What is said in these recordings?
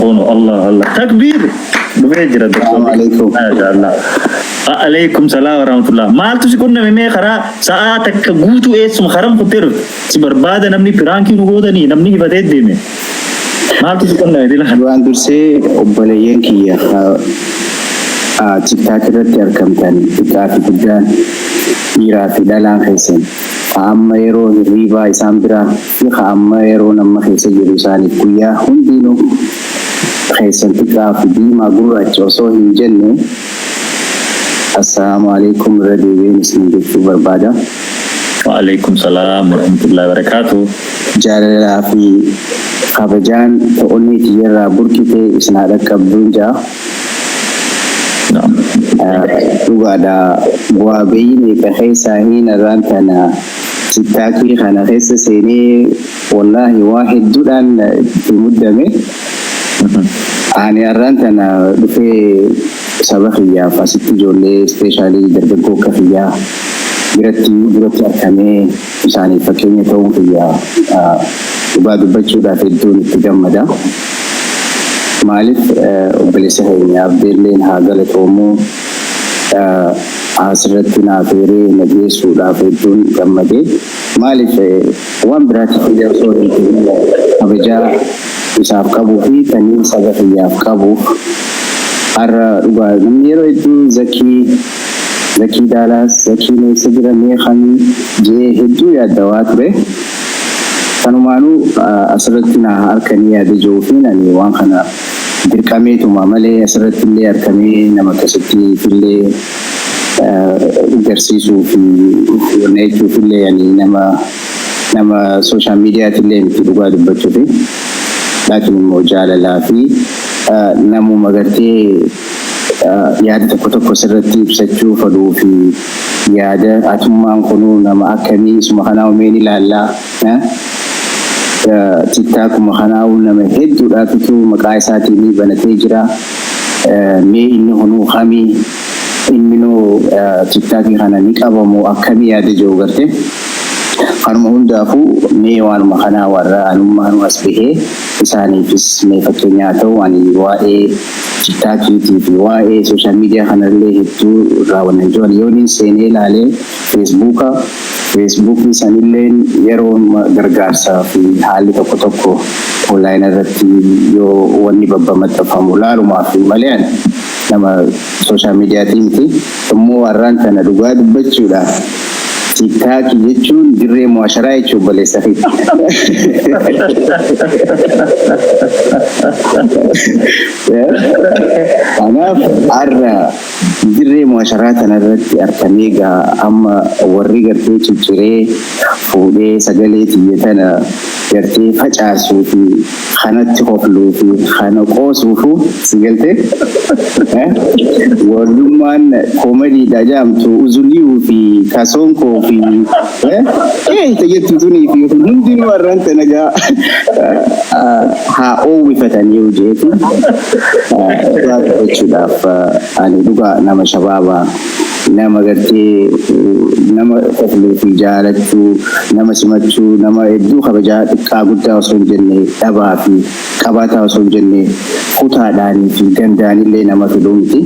Kuno Allah Allah. Takbiir! Dhufee jira Salaamu doktorri. alaikum. Maasha Allah. Alaikum salaam wa rahmatullah. Maaltu si qunname mee karaa sa'aa takka guutuu eessuma karam kuttee dhufte? Si barbaada namni piraankii nu gootanii namni hifatee deeme. Maaltu si qunname dila? Duraan dursee obboleeyyan kiyya TikTok irratti argamtan, xiqqaa fi guddaan, dhiiraa fi dhalaan keessan, ka amma yeroo hirriibaa isaan biraa fi ka amma yeroo nama keessa jiru isaaniif guyyaa, hundinuu keessan xiqqaa fi diimaa gurraacha osoo hin jenne, assalaamu alaikum irra deebi'een isin jechuu barbaada. Wa alaikum salaam wa rahmatullahi wa barakatuh. Jaalalaa fi kabajaan onnee tiyyarraa burqite isin haa dhaqqabduun jaa. Dhugaadha, bu'aa bayii meeqa keessaa hin irraan tana TikTokii kana keessa seenee, wallaahi waa hedduudhaan itti muddame. Ani har'aan tana dhufee saba kiyyaaf asitti ijoollee, especially dargaggoo akka kiyyaa biratti duratti argamee isaaniif fakkeenya ta'uun kiyya dhugaa dubbachuudhaaf hedduun itti gammada. Maaliif, obboleessa keenya Abdeelleen haa galatoomuu, asirratti naaf eeree na dhiyeessuudhaaf hedduun gammadee. Maaliif, waan biraatiif illee osoo hin ta'in kabajaa isaaf qabuu fi kanneen saba kiyyaaf qabuuf. Har'a dhugaa namni yeroo hedduu Zakii, Zakii Daalaas, Zakiin eessa jira, mee kamii jee hedduu yaaddawaa ture. Kanumaanuu asirratti na harkanii yaada jiruu fi ani waan kana dirqameetuma malee asirratti illee harkamee nama akkasitti illee garsiisuu fi wanna jechuuf illee ani nama social mediaati illee miti dhugaa dubbachuufi. Laakiin immoo jaalalaa fi namuma gartee yaada tokko tokko sirratti ibsachuu fedhuu fi yaada atummaan kunuu nama akkamii, isuma kanaa umeen ilaallaa, TikTokuma kanaa nama hedduudhaatutu maqaa isaatiin banatee jira. Mee inni kunuu kamii, inni TikTokii kana ni qabamu, akkamii yaada jiru garte. Kanuma hundaafuu mee waanuma kanaa warra anummaanuu as bahee isaaniifis mee fakkeenyaa ta'u, ani waa'ee TikTokiitii fi waa'ee social media kanallee hedduu irraa wannan jiran yooniin seenee ilaalee Facebooka, Facebookii sanilleen yeroo gargaarsaa fi haalli tokko tokko online irratti yoo wanni babbamaxxanfamu laalumaaf malee ani nama social mediaatii miti. Immoo warraan tana dhugaa dubbachuudha, TikTokii jechuun dirree mu'asharaa jechuun obboleessa fi. Kanaaf har'a dirree mu'asharaa kana irratti argamee gaa amma warri gartee cicciree fuudhee sagalee tiyya tana gartee facaasuu fi kanatti kofluu fi kana qoosuufu si galtee warrummaan koomediidha jedhamtu uzuliyuu fi kasoonkoo fi ita jettu tunii fi hundinuu har'aan tana gaa haa oowwifatanii jeetu. Dhugaa dubbachuudhaaf ani dhugaa nama shabaabaa, nama gartee nama kofluu fi jaalachuu, nama simachuu, nama hedduu kabajaa, xiqqaa guddaa osoo hin jenne, dhabaa fi qabaataa osoo hin jenne, kutaadhaanii fi gandaanillee nama fiduu miti.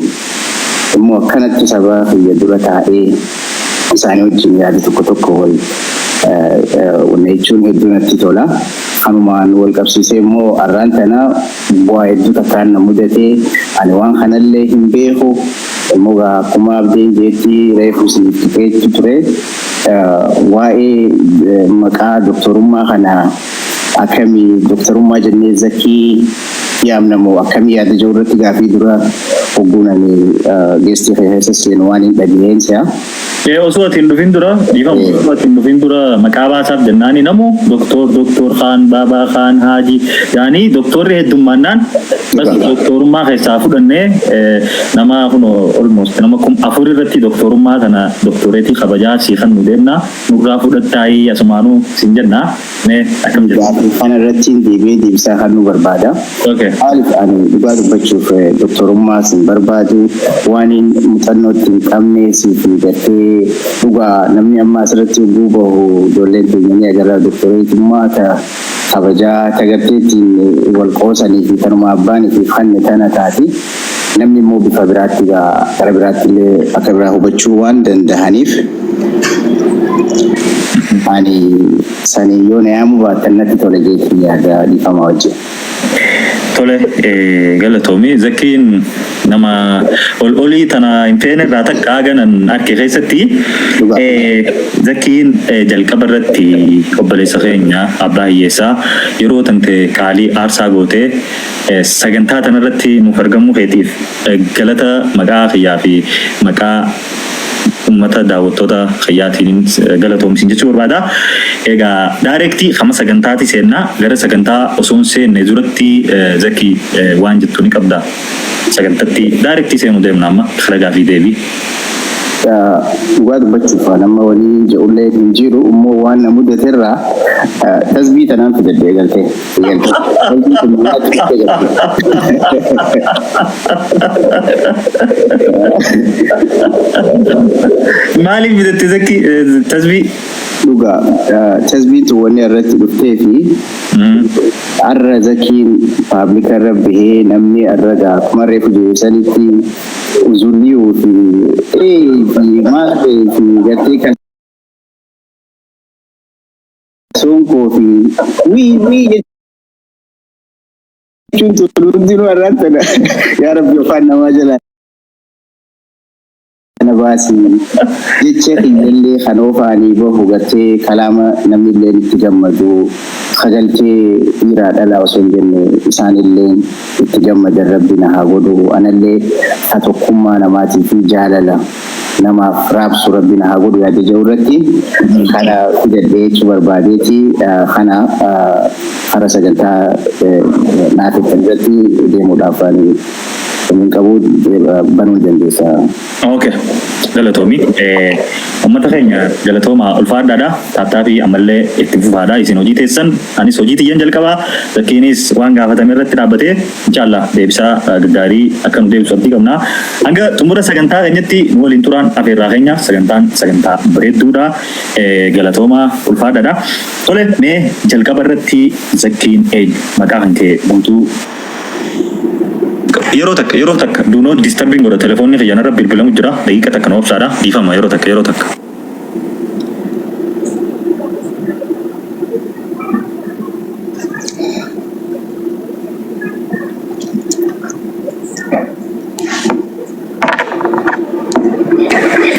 Immoo akkanatti saba kiyya dura taa'ee isaanii wajjin yaada tokko tokko wal wanna jechuun hedduu natti tola. Kanumaan wal qabsiisee immoo har'aan tana bu'aa hedduu takkaan na mudatee, ani waan kanallee hin beeku. Immoo akkuma Abdeen jeetti reefu isiniif tuqeetu ture, waa'ee maqaa doktorummaa kana akkamii doktorummaa jennee Zakii yaamna moo akkamii yaada jiru irratti gaafii dura hogguun ani guestii keessa seenu waan hin dhageenye si'a. Osoo ati hin dhufin dura, dhiifama, osoo ati hin dhufin dura maqaa baasaaf jennaani namu doktor, doktor Khaan, Baabaa Khaan, Haaji yaani doktorri heddummaannaan bas doktorummaa keessaa fudhannee nama kun almost nama 4000 irratti doktorummaa kana doktoreetii kabajaa sii kan nu deemna nurraa fudhattaayii asumaanuu siin jennaa, mee akkam jettu? Gaafii kana irratti deebi'ee deebisaa kan nu barbaada. Okay. Maaliif, ani dhugaa dubbachuuf doktorummaas hin barbaadu, waan hin muuxannootti hin qabne siif gartee. Dhugaa namni amma asirratti yogguu bahu ijoolleen keenya ni agarra doktoreetummaa ta Kabajaa tagarteettiin wal qoosanii fi tanuma abbaan ifiif kanne tana taati. Namni immoo bifa biraatti gara biraatti illee akka biraa hubachuu waan dandahaniif, ani sanii yoo na yaamuu baattan natti tola jeetiin yaada, dhiifama wajjin. Tole, galatoomi. Zakkiin nama ol olii tana hin feene irraa takka haganan arke keessatti. Zakkiin jalqaba irratti obboleessa keenya abbaa hiyyeessaa yeroo tante qaalii aarsaa gootee sagantaa tanarratti nuuf argamuu keetiif galata maqaa kiyyaa fi maqaa ummata daawwattoota kiyyaatiin galatoomsin jechuu barbaada. Egaa direct kama sagantaati seennaa. Gara sagantaa osoo hin seenne duratti, Zakki, waan jettu ni qabda. Sagantatti direct seenuu deemna amma ragaa fi deebii. Dhugaa dubbachuuf waan amma walii jedhullee hin jiru, immoo waan na mudaterraa tasbii tanaan fidadhe galtee. Tasbii kun nyaatti dhuftee galtee. Maaliif bitatte, Zakki, tasbii? Dhugaa, tasbiin tun wanni irratti dhuftee fi har'a Zakiin public irra bahee namni irra akkuma reefu jiru sanitti uzulliyuu fi fi maal fi gartee kan sonkoo fi wii wii jechuun tun hundinuu har'aan tana, yaa Rabbi, afaan namaa jala na baasi, jecha kiyyallee kan oofaanii bahu gartee kalaama namni illee itti gammadu, kagaltee dhiiraa dhalaa osoo hin jenne isaanillee itti gammadan Rabbi na haa godhu, anallee ha tokkummaa namaatii fi jaalala namaaf raabsu Rabbi na haa godhu yaada jiru irratti kana fidadhee jechuu barbaadeeti. Kana kara sagantaa naafettan irratti deemuudhaaf ani hin qabu, banuu dandeessa. Okay. Galatoomi. Uummata keenya, galatooma, ulfaadhaadha. Tap tapii ammallee itti fufaadha. Isin hojii teessan, anis hojii tiyyan jalqabaa. Zakkiinis waan gaafatame irratti dhaabbatee inshaallah deebisaa gaggaarii akka nu deebisu abdii qabna. Hanga xumura sagantaa keenyatti nu waliin turaan afeerraa keenya. Sagantaan sagantaa bareedduudha. Galatooma, ulfaadhaadha. Tole, mee jalqaba irratti Zakkiin eenyu? Maqaa kan kee guutuu. Yeroo takka, yeroo takka, do not disturbing godha telefoonni kiyya, narra bilbilamu jira. Daqiiqa takka na obsaadha, dhiifama, yeroo takka, yeroo takka.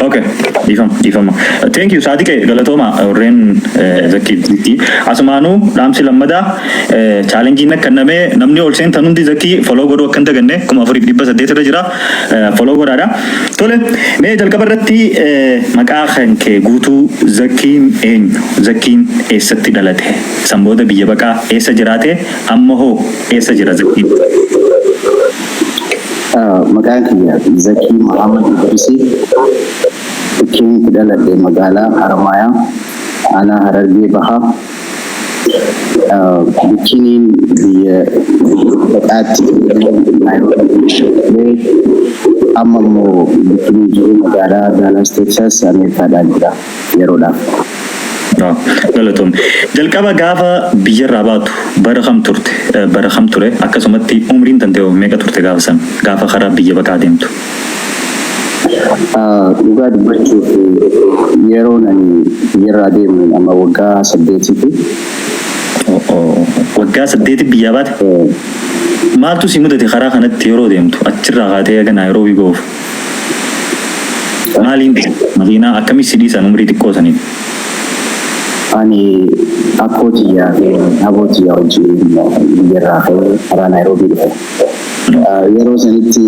Okay, dhiifama, dhiifama. Thank you, Saadiqe, galatooma warreen Zakkiitti. Asumaanuu dhaamsi lammadaa, challengeiin akka namee namni ol seentan hundi Zakkii follow godhuu akka hin daganne. 4800 irra jira. Follow godhaadha. Tole, mee jalqaba irratti maqaa kan kee guutuu, Zakkiin eenyu? Zakkiin eessatti dhalate? San booda biyya baqaa eessa jiraate? Amma hoo eessa jira Zakkiin? Maqaan kiyya Zakii Muhammad Idrisii. Bakki itti dhaladhe magaalaa Harmaayaa, aanaa Harargee Bahaa. Bikkiniin biyya baqaatti Naayiroobii, amma immoo bikkinii jiru magaalaa Dallas, Texas, Ameerikaadhaan jira yeroodhaaf. Galatoom. Jalqaba gaafa biyyarraa baatu bara kam turte? Bara kam ture? Akkasumatti umriin tantee meeqa turte gaafa san? Gaafa karaa biyya baqaa deemtu. Dhugaa dubbachuuf, yeroon ani biyyarraa deemu amma waggaa 8ti. Waggaa 8 biyyaa baate? Maaltu si mudate karaa kanatti yeroo deemtu? Achirraa kaatee haga Naayiroobii ga'uuf? Maaliin deemte? Makiinaa akkamii si dhiisan umrii xiqqoo saniin? Ani akkoo tiyyaa fi aboo tiyyaa wajjin biyyarraa ka'ee karaa Naayiroobii dhufe. Yeroo sanitti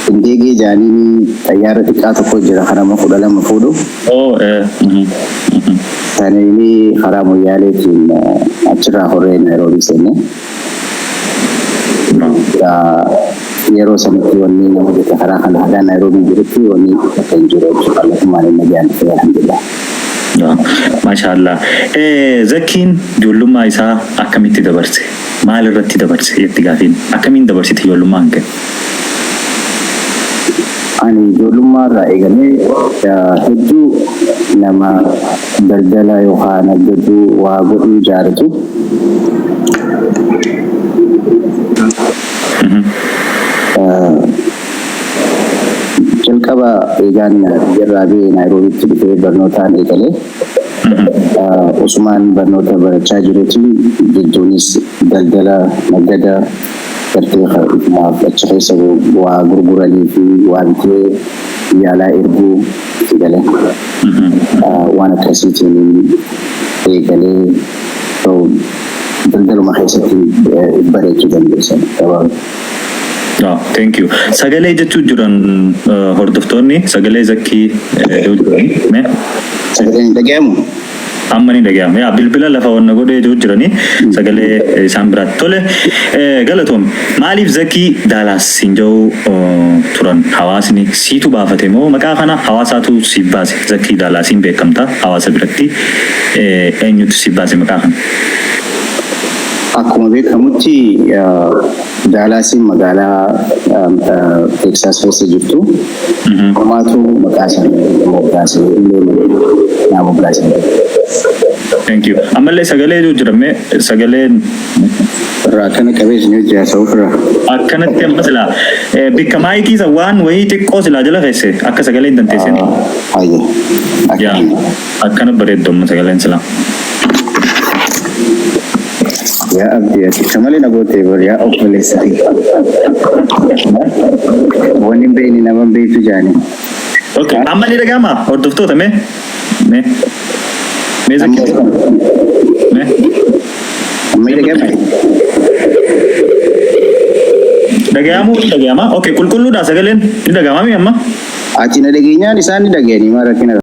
Indeegee jaaniin xayyaara xiqqaa tokko jira, kan nama 12 fuudhu. Saniini karaa Moyyaaleetiin achirraa horee Naayiroobii seenne. Yeroo sanitti wanni nama mudate karaa kana hagaa Naayiroobii jirutti wanni akka hin jiru jechuudha. Kallattumaan inni nagaan dhufe, alhamdulillah. Maashaallah. Zakkiin ijoollummaa isaa akkamitti dabarse? Maal irratti dabarse jetti gaafiin? Akkamiin dabarsite ijoollummaa kee? Ani ijoollummaa irraa eegalee hedduu nama daldala yookaan naggaduu waa godhuu jaalatu. Jalqaba eegaan biyyarraa ba'ee Naayiroobiitti dhufee barnootaan eegalee, osumaan barnoota barachaa jiruutiin jidduunis daldala nagada gartee ifumaaf achi keessa waa gurguranii fi waa bitee biyya alaa erguu eegale. Waan akkasiitiin eegalee, so daldaluma keessatti bareechuu dandeessan gabaabaa. Oh, thank you. Sagalee jechuu jiran hordoftoonni sagalee Zakkii jechuu jirani. Mee? Sagaleen hin dhaga'amu? Amma ni dhaga'ama. Yaa, bilbila lafa wanna godhee jiru jiranii sagalee isaan biraatti. Tole, galatoom. Maaliif Zakkii Daalaas hin jiru turan hawaasni? Siitu baafate moo maqaa kana hawaasaatu siif baase? Zakkii Daalaasiin beekamta hawaasa biratti. Eenyutu siif baase maqaa kana? Akkuma beekamutti Daalaasiin magaalaa Teeksaas keessa jirtu. Homaatu maqaa sana moggaase illee naa moggaase. Thank you. Ammallee sagalee jiru jira, mee sagaleen Irraa akkana qabee isin hojii haasa'u ofirraa. Akkanatti amma silaa bikka maayikii isa waan wayii xiqqoo silaa jala keesse akka sagalee hin danteessin. Hayyee. Yaa, akkana bareeddu amma sagaleen silaa. Yaa Abdii, ati akka malee na gootee bar, yaa obboleessa kiyya. Wanni hin beekne nama hin beektu jaani. Okay. Amma ni dhaga'ama hordoftoota, mee mee mee Zakkii, mee. Amma ni dhaga'ama. Dhaga'amuu ni dhaga'ama. Okay, qulqulluudha sagaleen, ni dhaga'ama mi amma? Ati na dhageenyaan isaan ni dhaga'anii, maal rakkina?